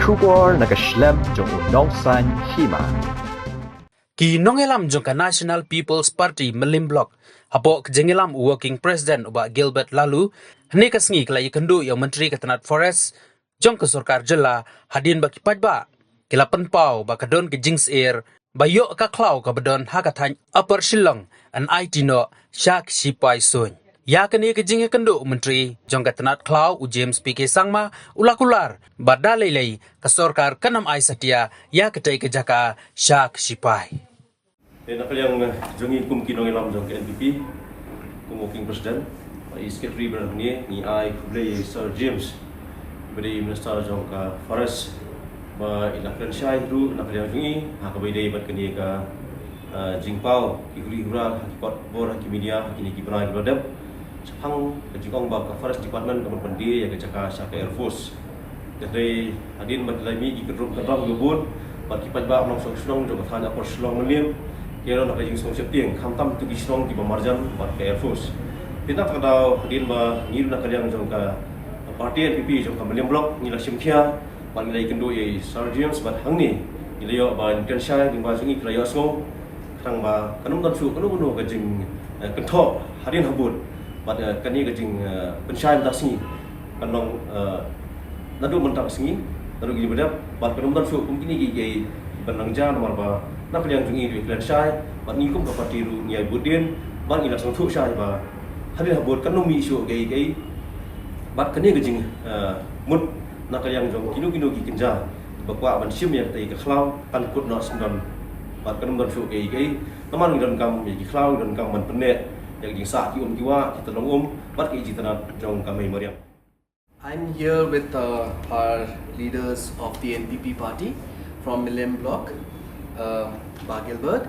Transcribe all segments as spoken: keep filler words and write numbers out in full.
Khubor na ka shlem jong u nongsan hima. Ki nongïalam jong ka National People's Party Mylliem Block, hapoh ka jingïalam u Working President u Bah Gilbert Laloo, hynne ka sngi ki la ïakynduh ïa u Myntri ka tnat Forest jong ka sorkar jylla, hadien ba ki paidbah ki la pynpaw ba ka don ka jingsyier ba ïoh ka khlaw kaba don ha ka thaiñ Upper Shillong yn aiti noh sha ki shipai suiñ. Ïa kane ka jingïakynduh, u Myntri jong ka tnat khlaw u James P K Sangma u la kular ba da lei lei ka sorkar kan ym ai satia ïa katei ka jaka sha ki shipai. Te na ka liang jong ngi kum ki nongïalam jong ka N P P, kum Working President, i Secretary ba ngi, ngi ai khublei ïa Sir James, ba dei Minister jong ka Forest, ba i la kren shai ruh na ka liang jong ngi ha kaba ïadei bad kane ka, ah, jingpaw ki huri hura ha ki kot bor, ha ki media ha kine ki bnai kiba la dep shaphang ka jingong ba ka Forest Department ka ban pyndie ïa ka jaka sha ka Air Force. Te dei hadien ba ki la mih ki kynrum kynram kiba bun bad ki paidbah nongshong shnong jong ka thaiñ Upper Shillong Mylliem, ki ïaroh na ka jingsngewsih tieng, khamtam kito ki shnong kiba marjan bad ka Air Force. Te na kata ka daw, hadien ba ngi na ka liang jong ka party N P P jong ka Mylliem Block ngi la shim khia bad ngi la ïakynduh ïa i Sir James bad hangne ngi la ïoh ban kren shai, lyngba jong ngi ki la ïohsngew, khnang ba kan ym don shuh kano kano ka jing, eh, kynthoh hadien habud. Bad, eh, kane ka jing, eh, pynshai mynta ka sngi kan long, eh, naduh mynta ka sngi, naduh kine ba dep, bad kan ym don shuh kum kine kiei kiei ban nang jia, namar ba na ka liang jong ngi ruh ngi kren shai bad ngi kum ka party ruh ngi ai bud dien bad ngi la sngewthuh shai ba hadien habud kan ym mih shuh kiei kiei. Bad kane ka jing, eh, mut na ka liang jong kino kino ki kynja ba kwah ban shim ïa katei ka khlaw kan kut noh syndon bad kan ym don shuh kiei kiei. Namar ngi donkam ïa ki khlaw, ngi donkam ban pynneh ïa ki jingsah ki um ki wah, ki tyllong um bad ki jingtynnat jong ka mei mariang. I'm here with, uh, our leaders of the N P P party from Mylliem Block, uh, Bah Gilbert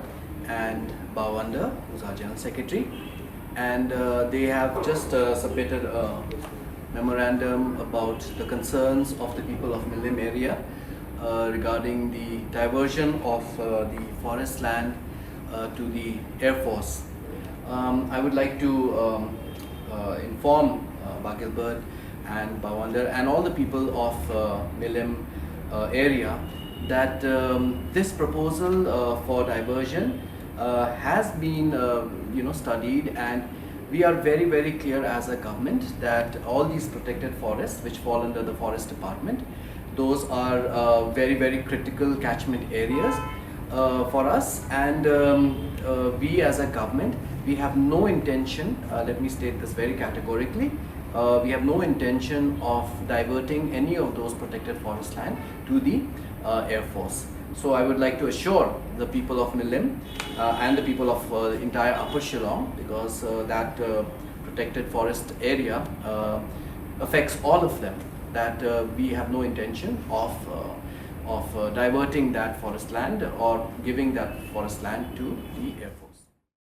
and Bah Wonder, who's our General Secretary. And, uh, they have just, uh, submitted a memorandum about the concerns of the people of Mylliem area, uh, regarding the diversion of, uh, the forest land, uh, to the Air Force. Um, I would like to, um, uh, inform, uh, Bah Gilbert and Bah Wonder and all the people of, uh, Mylliem, uh, area that, um, this proposal, uh, for diversion, uh, has been, uh, you know, studied, and we are very, very clear as a government that all these protected forests, which fall under the forest department, those are, uh, very, very critical catchment areas, uh, for us. And, um, uh, we as a government, we have no intention, uh, let me state this very categorically, uh, we have no intention of diverting any of those protected forest land to the, uh, Air Force. So I would like to assure the people of Mylliem, uh, and the people of, uh, the entire Upper Shillong, because, uh, that, uh, protected forest area, uh, affects all of them, that, uh, we have no intention of, uh, of, uh, diverting that forest land or giving that forest land to the Air Force.